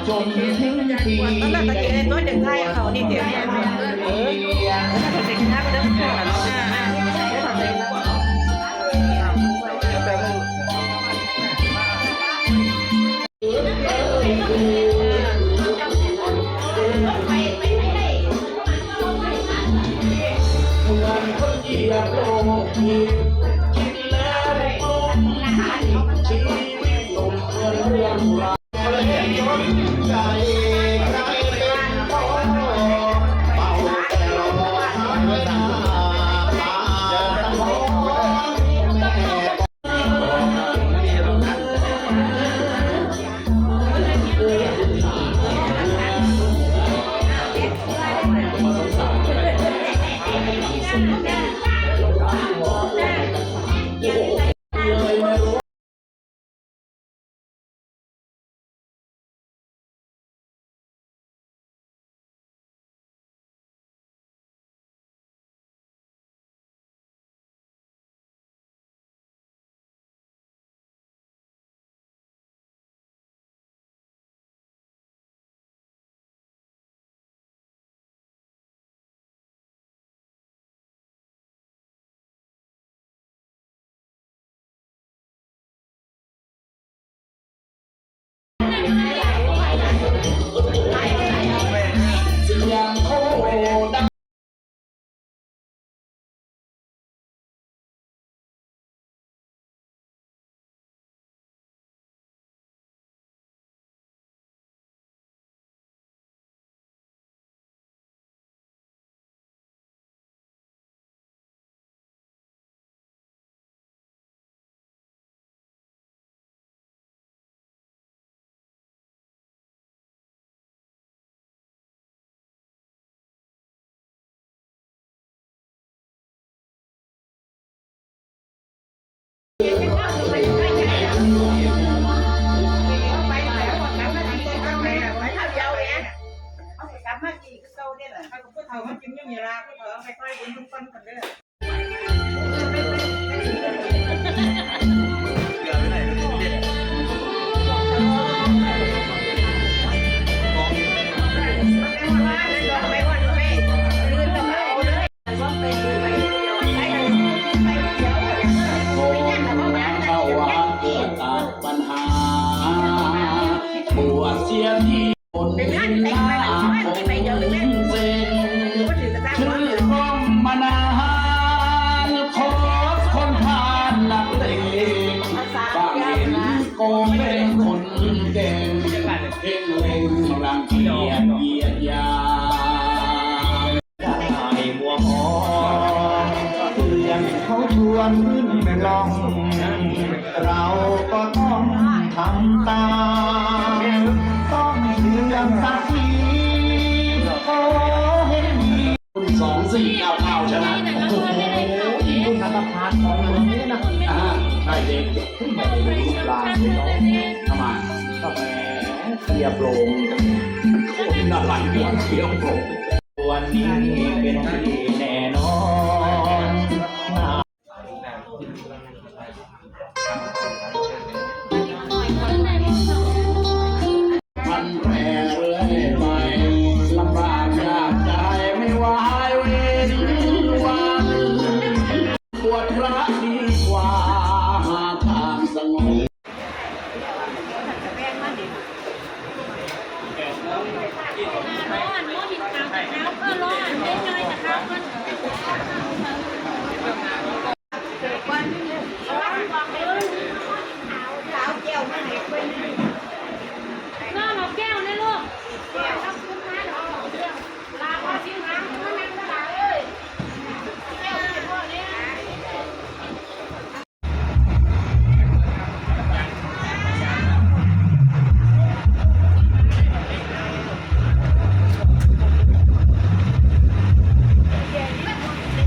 ตอนแรกก็เห็นตัวจังไทยเขานี่เดี๋ยวนี้ เออ สองสี่เก้าเก้า ใช่ไหม โอ้โห รุ่นอันดับพันของเมืองนี้นะ อ่า ใช่ เด็ก ขึ้นมาเป็นลูกหลานเลยเนาะ ทำไม ก็แหม เสียโปร่ง คนอะไรวะ เสียโปร่ง วันนี้เป็นที่แน่นอน มันแผ่เรื่อยไป ลำบากยากใจไม่วายเวรวัน บวชพระดีกว่า หาทางสงบ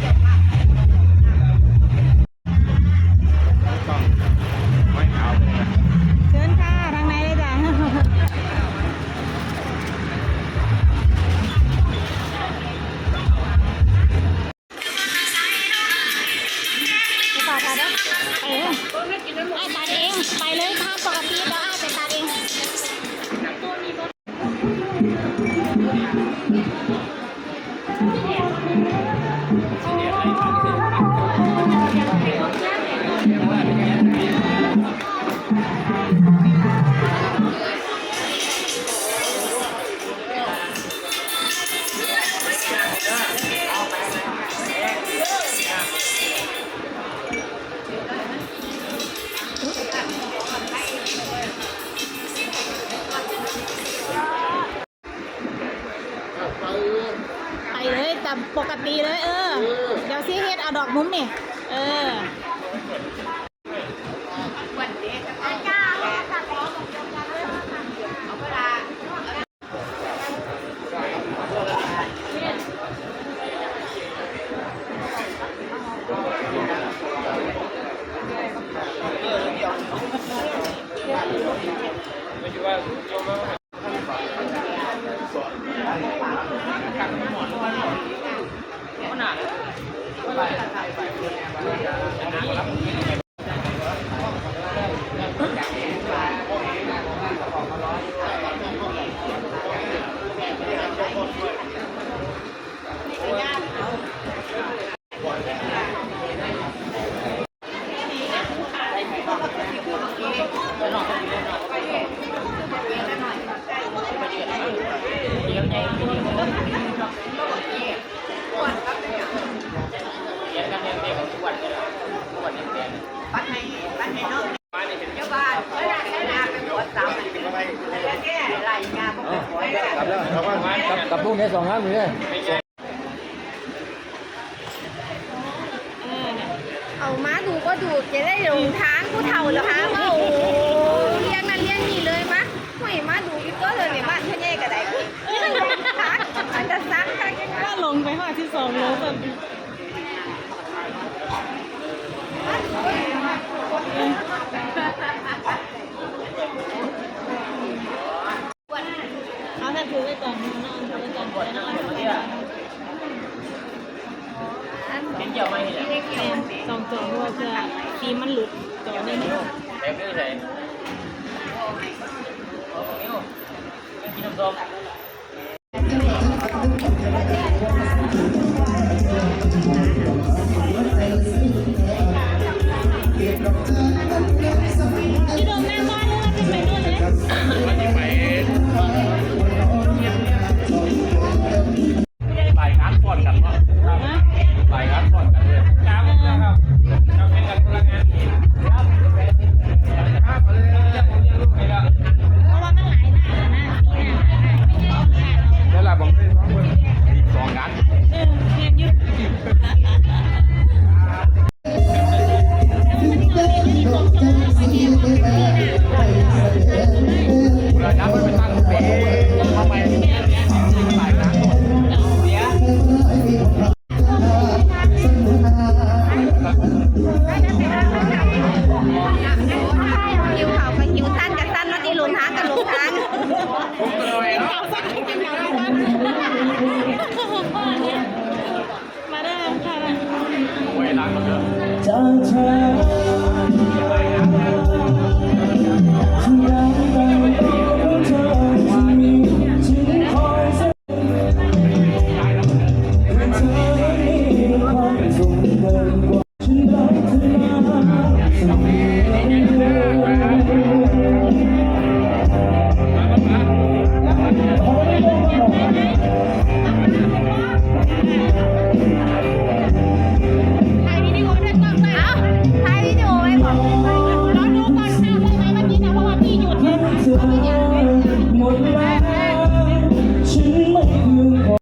เ ไปเลย ตามปกติเลย เออ เดี๋ยวสิเฮ็ดเอาดอกมุมนี่ เออ กับลูกเนี่ยสองล้านเลย เออ เอามาดูก็ดู จะได้หลงทางผู้เฒ่าแล้วหาว่า โอ้ เลี้ยงนั่นเลี้ยงนี่เลย มา ห้วย มาดูอยู่ตัวเลย ในบ้านเพิ่นใหญ่ก็ได้ อันจะซักคักจัง ว่าหลงไปฮอดสิบสองโลซั่น เอา ถ้าถือไว้ก่อนเนาะ ถือไว้ก่อน เห็นเกี่ยวไหมเนี่ย แม่น ต้องจ่อ เพราะว่าเผื่อครีมมันหลุด จ่อได้ไหม แบกด้วยใส่ เอาตรงนี้ กินน้ำส้ม ไปงานซ้อนกันเนาะ ไปงานซ้อนกันเลย เพราะว่ามันหลายหน้านะ แล้วล่ะ บางทีสองงาน เออ แม่นอยู่ หิวข้าวก็หิว ตันก็ตัน มาติ หลงทางก็หลงทาง มาเด้อค่ะ ถ่ายวิดีโอด้วยกล้องด้วย เอ้า ถ่ายวิดีโอไว้บอก รอดูก่อนค่ะ ได้ไหมเมื่อกี้เนี่ย เพราะว่าพี่หยุดไง หมดแล้ว ฉันไม่คืน เ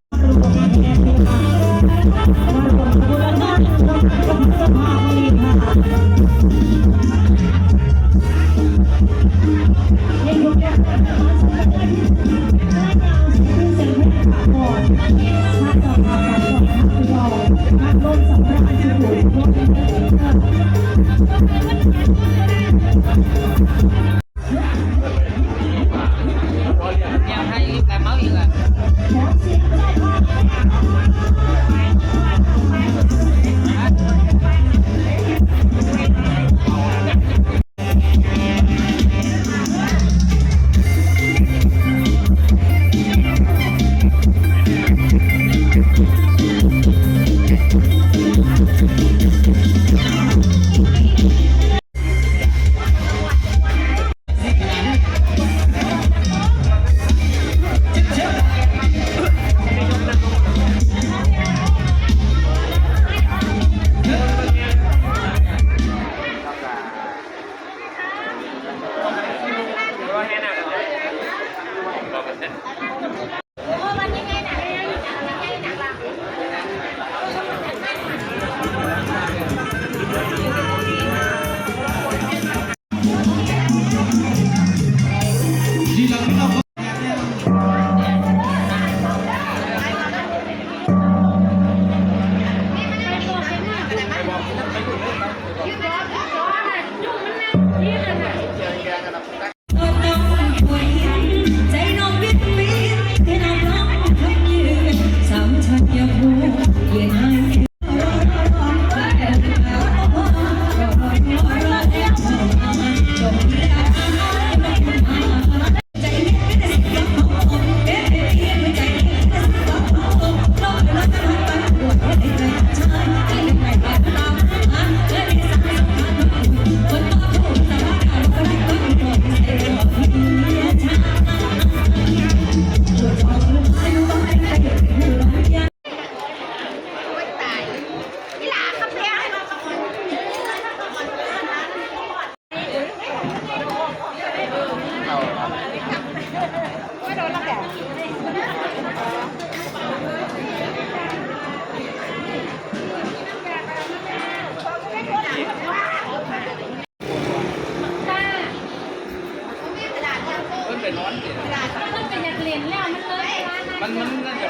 ມັນເປັນຢາກຫຼິ້ນແລ້ວ ມັນເລີຍ ມັນ ມັນໜ້າຈະ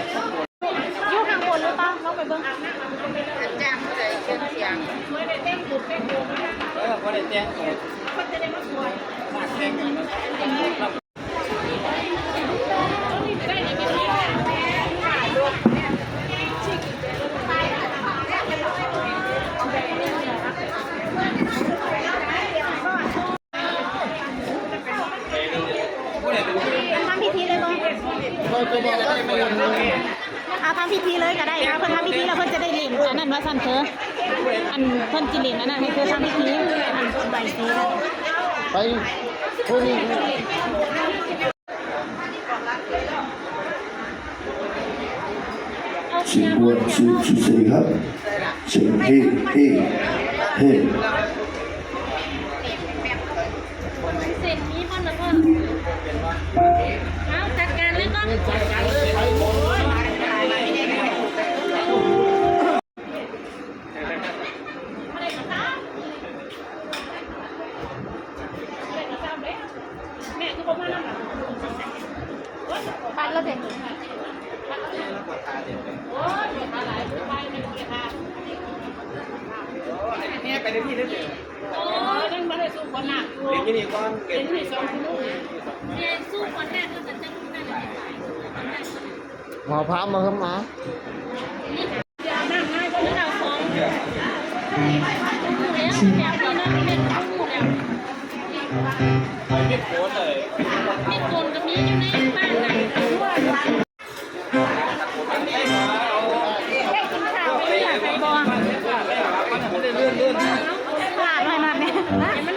ຢູ່ຂ້າງບົນຫຼືເປົ່າ? ລອງໄປເບິ່ງ. ເອີ ບໍ່ໄດ້ແຕ່ງໂຕ ມັນຈະໄດ້ມາສວຍ ມາແຂ່ງກັນ. ທຳພິທີເລີຍບໍ່? ເອົາທຳພິທີເລີຍກໍໄດ້ ເອົາເພິ່ນທຳພິທີແລ້ວເພິ່ນຈະໄດ້ຫຼິ້ນອັນນັ້ນວ່າຊັ້ນເທີ ອັນເພິ່ນຊິຫຼິ້ນອັນນັ້ນໃຫ້ເທີທຳພິທີ ອັນໃບສີນະ ໄປ ຜູ້ນີ້. ເຊັກ ວັນ ທູ ທູ ສະຫວັດດີຄັບ ເຊັກ ເຮ ເຮ ເຮ. ເສັ້ນມີບໍ່ລະເພິ່ນ? ເອົາ ຈັດການເລີຍເນາະ. ບັດລະເດ ແມ່ໄປເດີພີ່ເດີ. ໂອ້ຍ ຍັງບໍ່ໄດ້ສູ້ຂວັນນາກຢູ່ ເປັນຢູ່ນີ້ກ່ອນ ເປັນຢູ່ນີ້ສອງຊົ່ວໂມງ ຊິສູ້ຂວັນນາກ ແລ້ວກໍຈັກນັ້ນແຫຼະ ໝໍພາມາເຮີ້ມາ.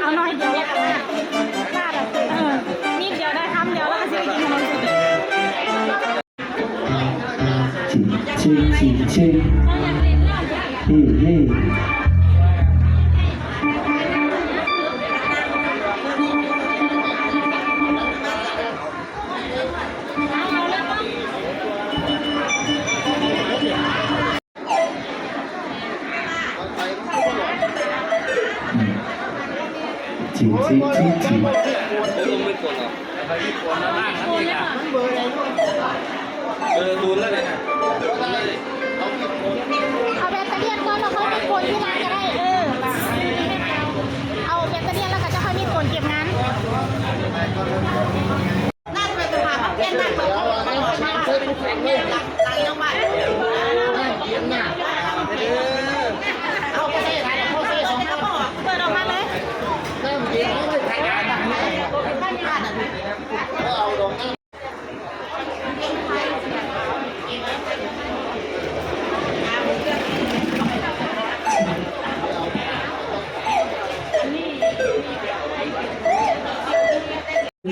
ເອົາໜ້ອຍດຽວ ເອີ ນິດດຽວໄດ້ ຄຳດຽວ ແລ້ວກໍຊິໄປກິນຂະໜົມ. ເຊັກ ເຊັກ ເຊັກ ເຊັກ ເຮ ເຮ. ເອົາແບັດຕະລຽນກ່ອນ ແລ້ວຄ່ອຍມາກົນທີຫຼັງກໍໄດ້. ເອີ ເອົາແບັດຕະລຽນແລ້ວກໍຈະຄ່ອຍມີກົນເກັບງານ. ເປີດອອກມາເລີຍ.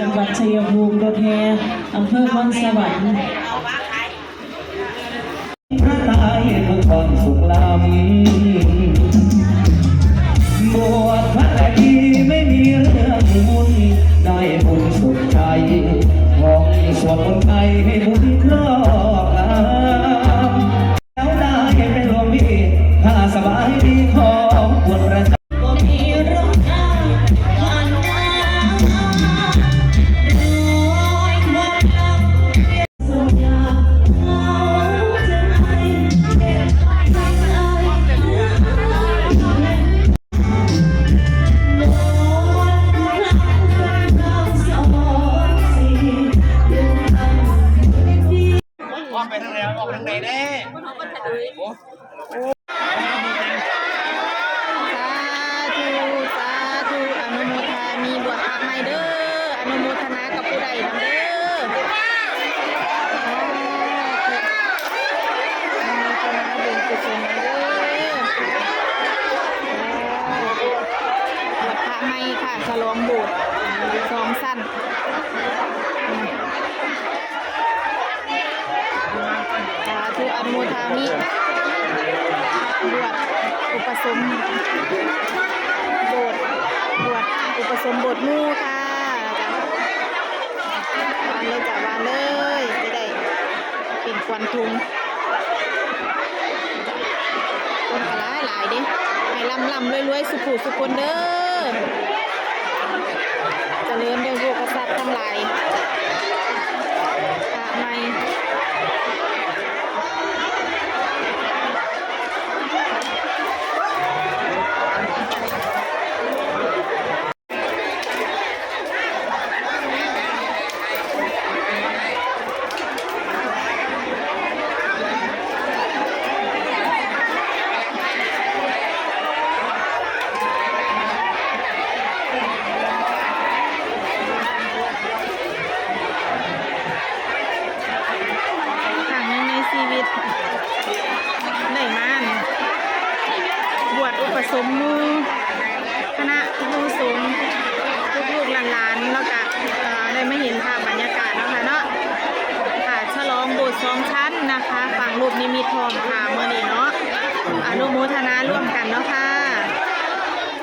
ຈັງຫວັດໄຊຍະພູມ ລົດແຫ່ອຳເພີຄອນສະຫວັນ. ພະຕາຍເມືອງຄອນສຸກລຳ ບວດພະລະດີໄມ່ມີເລື່ອງວຸ່ນ ໄດ້ບຸນສົມໃຈ ຂອງສວດມົນໄປໃຫ້ບຸນຄອບງຳ. ເຈົ້າໄດ້ເປັນຫຼວງພີ່ ພາສະບາຍດີຂອບວນພະເຈົ້າ. ອອກໄປທາງໃດ ອອກໄປທາງໃດແດ່? ສາທຸ ສາທຸ ອະນຸໂມທາມິ ບວດພະໃໝ່ເດີ້ ອະນຸໂມທະນາກັບຜູ້ໃດນຳເດີ້ ອະນຸໂມທະນາບຸນກຸສົນນຳເດີ້ ບວດພະໃໝ່ຄ່າ ສະຫຼອງໂບດສອງຊັ້ນ. ສາທຸ ອະນຸໂມທາມິ ບວດອຸປະສົມໂບດ ບວດອຸປະສົມໂບດໝູ່ຄ່ະ ຫວານເລີຍຈ້າ ຫວານເລີຍ ຈະໄດ້ເປັນຂວັນທຸງ. ຄົນກໍຫຼາຍໆເດ້ ໃຫ້ລ່ຳໆລວຍໆ ສຸຂູສຸຄົນເດີ້ ຈະເລີນດ້ວຍໂພກະຊັບທັງຫຼາຍ.